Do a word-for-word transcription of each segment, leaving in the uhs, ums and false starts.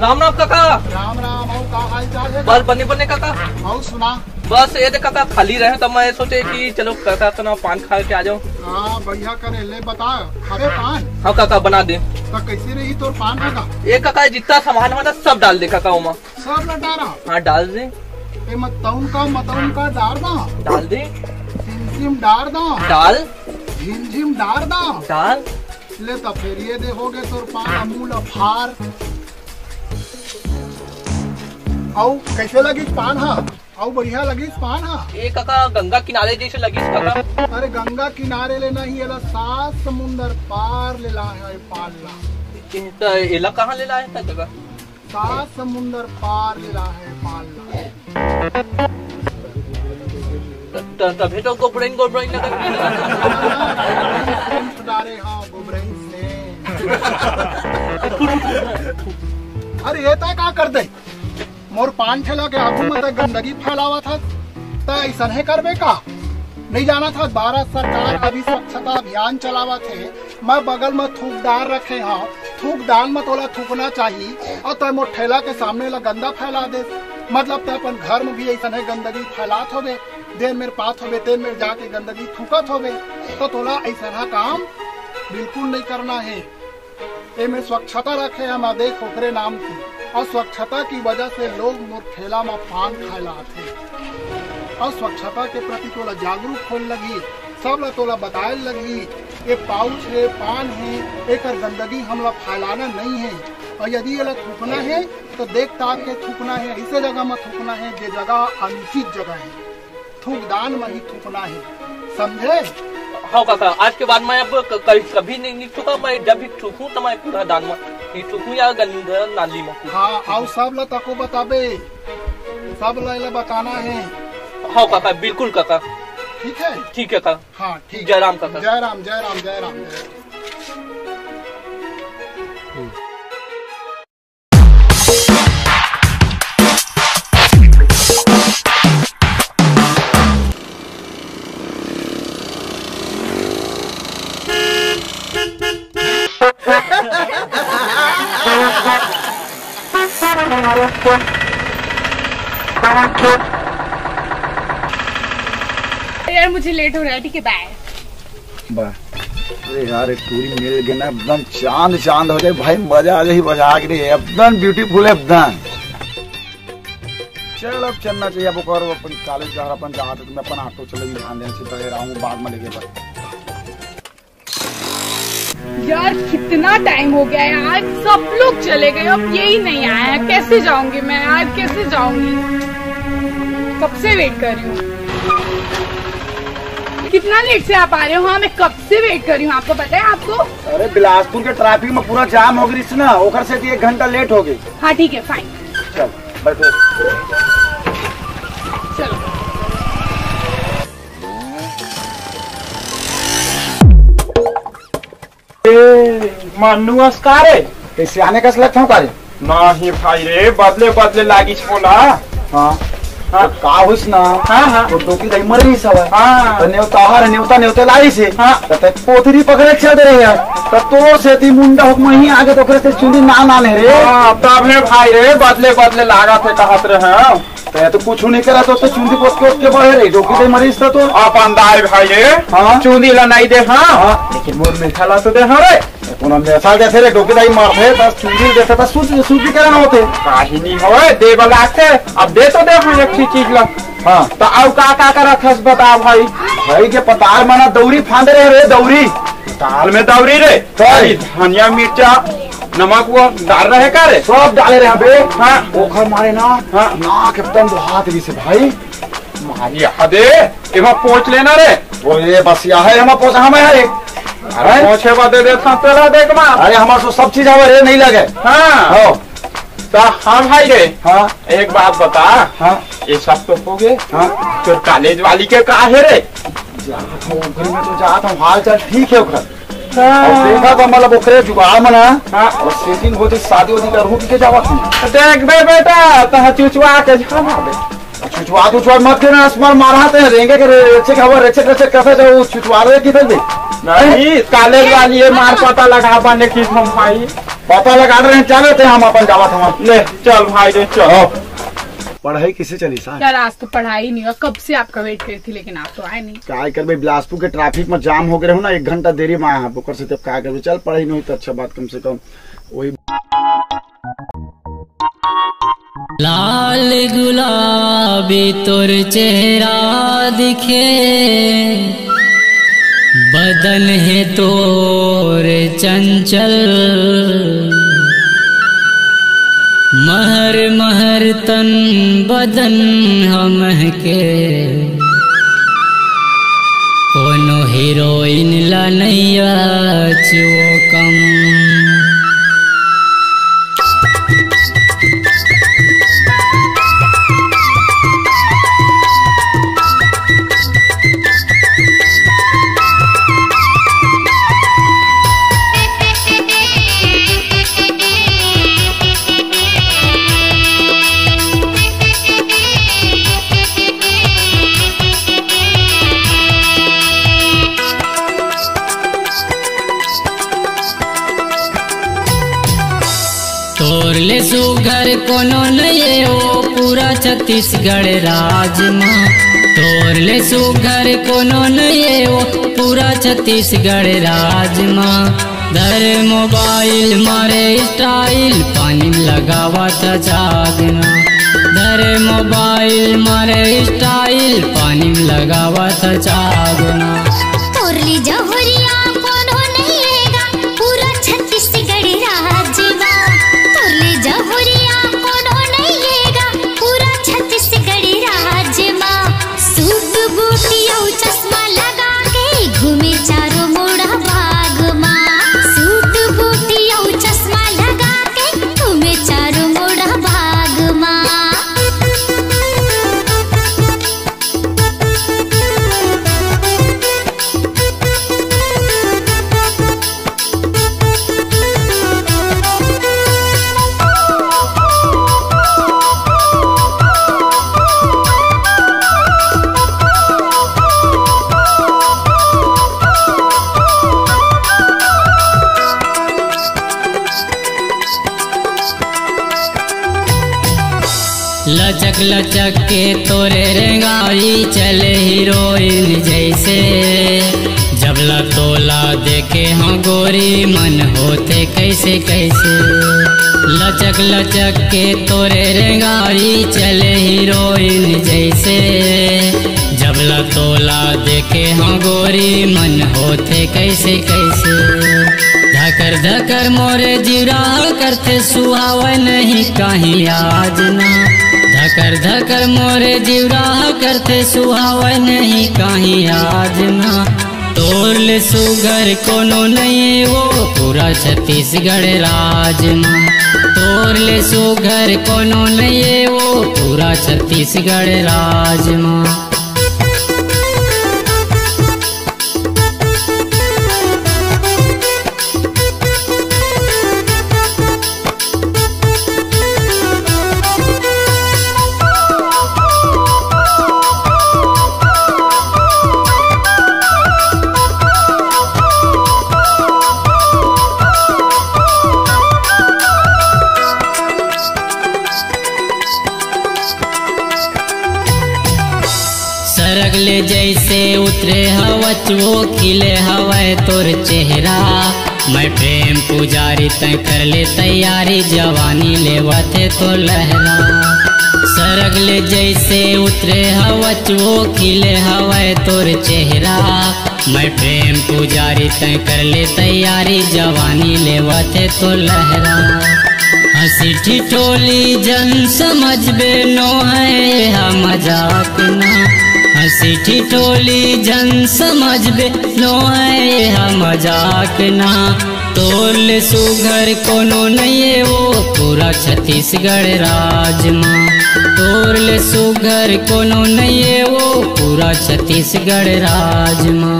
राम राम काका। राम राम। अउ का हाल चाल हे? बस बने बने काका। अउ सुना। बस ये दे काका, खाली रहे त मैं सोचे कि चलो काका के ना पान खा के आ जाओ। हाँ, बढ़िया करे, ले बता, खाबे पान? हाँ काका, बना दे। त कैसे रही तोर पान काका? ये काका, जितना सामान वाला सब डाल दे काका ओमा। सब लटा रहा? हाँ, डाल दे। ए, मतौन का, मतौन का डार दा? डाल दे। सिम सिम डार दा? डाल। झिम झिम डार दा? डाल। ले त फेर ये दे, हो गे तोर पान अमूल अफार। अउ कैसे लगिस पान हा? अउ बढ़िया लगिस पान हा? ए काका, गंगा किनारे जैसे लगिस काका। अरे गंगा किनारे ले नहीं, एला सात समुंदर पार ले लाहे हे पान ला। ए, त एला कहाँ ले लाहे हे काका? सात समुंदर पार ले लाहे हे पान ला। त-, त-, तभे तो गोबरइन, गोबरइन लगत हे। डारे हाँ, गोबरइन से। अरे ये तय का कर दे? मोर पान ठेला के आगू में तय गंदगी फैलावत हस, तय ऐसन हे करबे का? नहीं जानत हस, भारत सरकार अभी स्वच्छता अभियान चलावत हे। मैं बगल में थूकदान रखे हव, थूकदान में तोला थूकना चाही, अउ तय मोर ठेला के सामने ला गंदा फैला दे। मतलब तय अपन घर में भी ऐसन हे गंदगी फैलात होबे, देन मेर पात होबे, तेन मेर जाके गंदगी थूकत होबे, त तोला ऐसन हा काम बिल्कुल नहीं करना हे। एमे स्वच्छता रखे हन, देख ओकरे नाम की। अउ स्वच्छता की वजह से लोग मोर ठेला म पान खाए ला आथे। अउ स्वच्छता के प्रति तोला जागरूक होए लगही, सब ला तोला बताए लगही, ये पाउच हे, पान हे, एकर गंदगी हमला फैलाना नहीं हे। अउ यदि एला थूकना हे, तो देख ताक के थूकना हे, ऐसे जगह म थूकना हे, जे जगह अनुचित जगह हे। थूकदान म ही थूकना हे, समझे? हाँ काका, आज के बाद मैं अब क-, कभी, कभी नहीं, नहीं थूका। मैं जब भी थूकूं तो मैं कूड़ादान में ही थूकूं या गंदा नाली में। हाँ, अउ सब ला तको बताबे, सब ला एला बताना हे। हाँ काका, बिल्कुल काका। ठीक है? ठीक है काका। हाँ, ठीक। जय राम काका। जय राम, जय राम, जय राम, जय राम। यार, मुझे लेट हो रहा है, ठीक है, बाय। वाह। अरे यार, एक टूरी मिल गए ना, एकदम चांद चांद हो जाए भाई, मजा आ जाए, मजा आ गई, एकदम ब्यूटीफुल है, एकदम। चल, अब चलना चाहिए, अब ओकर अपन कॉलेज जा रहा, अपन जात, तो मैं अपन ऑटो चले भी ध्यान देने से पहले रहूँ, बाद में लेके बस। यार, कितना टाइम हो गया यार, सब लोग चले गए, अब यही नहीं आया, कैसे जाऊंगी मैं यार, कैसे जाऊंगी? कब से वेट कर रही हूँ। कितना लेट से आप आ रहे हो? हाँ, मैं कब से वेट कर रही हूँ, आपको पता है आपको? अरे, बिलासपुर के ट्रैफिक में पूरा जाम हो गई ना, ओकर से एक घंटा लेट हो गई। हाँ, ठीक है, फाइन। चल, बैठो। चलो। ए, मन्नू अस का रे? ए, सियाने कस लगत हंव का रे? नहीं भाई रे, बदले बदले लागिस मोला। हाँ। हाँ। तो का होइस ना? हाँ, हाँ। तो डोकी दाई मर गई सवा। हाँ। तो नेवता हर नेवता नेवता लाइस हे। हाँ। तो ते पोथरी पकड़े चल दे रहे यार। तो तोर सेती मुंडा हुक मही आगे तो ओकरे से चुंदी ना ना ले रे। हाँ, तब हे भाई रे, बदले बदले लागत हे कहत रहे। ते तो कुछ नहीं करा तो, तो चुंदी पोत के ओत के बढ़े रे, डोकी दाई मरिस तो। अपन दाई भाई रे, हाँ। चुंदी ला नहीं दे, हाँ। हाँ। लेकिन मोर मेखा ला तो दे, हाँ रे। कोनो मेखा देथे रे, डोकी दाई मारथे, बस चुंदी देथे, बस सूत, सूत भी करना होथे। काही नहीं होए, दे बला के, अब दे तो दे, हाँ, एक ही चीज ला। हाँ। तो अउ का, का करत हस बता भाई? भाई के पताल मना दौरी फांदे रहे रे, दौरी। दाल में दौरी रे? कई? अरे धनिया, मिर्चा, नमक वो डाल रहे का रे? सब डाले रहे बे। हाँ। ओखर मारे ना, हाँ। नाक एकदम दुहात रहिस हे भाई। मारी हदे, एमा पोंछ लेना रे। वो ये बस या है, एमा पोंछ, हम है रे। अरे हैं? पोंछे बा दे दे था, तेला देख मा। अरे हमारे तो सब चीज हवे रे, नहीं लगे। हाँ। हो। तो हाँ भाई रे। हाँ। एक बात बता। हाँ। ये सब तो हो गए। हाँ। तो कॉलेज वाली के का है रे? जात हूँ, घर में तो जात हूँ, हाल चाल ठीक है ओकरा। हाँ। अब देखा बा, मतलब ओकरे जुगाड़ मना। हाँ। और सेटिंग होते शादी वादी करहूँ के जावत हूँ। देख बे बेटा, तह चुचवा के जाना बे। चुचवा, चुचवा मत देना, असमर मारा ते रेंगे के रे-, रेचे के हवा, रेचे, रेचे कैसे जाओ, चुचवा रे किधर दे? नहीं, कॉलेज वाली ये मार पता लगा पाने की हम भाई। पता लगा रहे हैं, चले थे हम अपन जावत हवा। ले, चल भाई रे, चल। आओ। पढ़ाई किसे चली साहब? यार, आज तो पढ़ाई नहीं हुआ, कब से आपका वेट करी थी, लेकिन आप तो आए नहीं। काय करबे, बिलासपुर के ट्रैफिक में जाम हो गए हो ना, एक घंटा देरी में आया है, ओकर से तब काय करबे। चल, पढ़ाई नहीं हुई तो अच्छा बात, कम से कम वही। लाल गुलाबी तोर चेहरा दिखे, बदन है तोर चंचल। महर महर तन बदन हमके, कोनो हीरोइन ला नैया चुओ कम। तोर ले सुघर कोनो नइये ओ पूरा छत्तीसगढ़ राज मा। तोर ले सुघर कोनो नइये ओ पूरा छत्तीसगढ़ राज मा। धर मोबाइल मारे स्टाइल पानी लगावत जागना। धर मोबाइल मारे स्टाइल पानी लगावत जागना। तोर ले जहुरिया कोनो नइये गा पूरा छत्तीसगढ़ राज मा। तोर ले जहुरिया कोनो नइये गा पूरा छत्तीसगढ़ राज मा। सूट बूट अउ चश्मा लगा के घूमे चारों मुड़ा बाग मा। सूट बूट अउ चश्मा लगा के घूमे चारों मुड़ा बाग मा। लचक लचक के तोरे रेंगाई चले हीरोइन जैसे। जब ला तोला देखे हो गोरी मन होथे कैसे कैसे। लचक लचक के तोरे रेंगाई चले हीरोइन जैसे। जब ला तोला देखे हो गोरी मन होथे कैसे कैसे। धकर धकर मोरे जीवरा करथे सुहावय नहीं कहीं आज ना। धकर धकर मोरे जीवरा करथे सुहावय नहीं कहीं आज ना। तोर ले सुघर कोनो नइये ओ पूरा छत्तीसगढ़ राज मा। तोर ले सुघर कोनो नइये ओ पूरा छत्तीसगढ़ राज मा। सरग ले जैसे उतरे हवच वो खिले हवय तोर चेहरा। मैं प्रेम पुजारी तय कर ले तैयारी जवानी लेवत हे तो लहरा। सरग ले जैसे उतरे हवच वो खिले हवय तोर चेहरा। मैं प्रेम पुजारी तय कर ले तैयारी जवानी लेवत हे तो लहरा। हंसी ठिठोली जन समझबे नो है हा मजाक ना। हंसी ठिठोली जन समझबे नो है हा मजाक ना। तोर ले सुघर कोनो नइये ओ पूरा छत्तीसगढ़ राज मा। तोर ले सुघर कोनो नइये ओ पूरा छत्तीसगढ़ राज मा।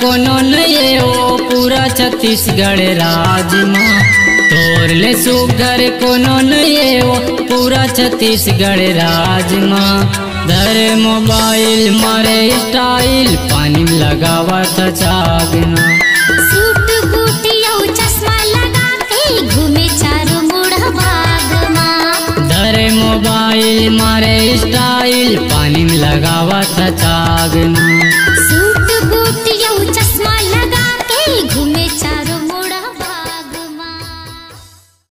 कोनो नइये ओ पूरा छत्तीसगढ़ राज मा, तोर ले सुग्घर कोनो नइये ओ पूरा छत्तीसगढ़ राज मा। धरे मोबाइल मारे स्टाइल, पानी में लगावत चागना। सूट बूट अउ चश्मा लगा के घूमे चारों मुड़ बाग मा। धरे मोबाइल मारे स्टाइल, पानी में लगावत चागना।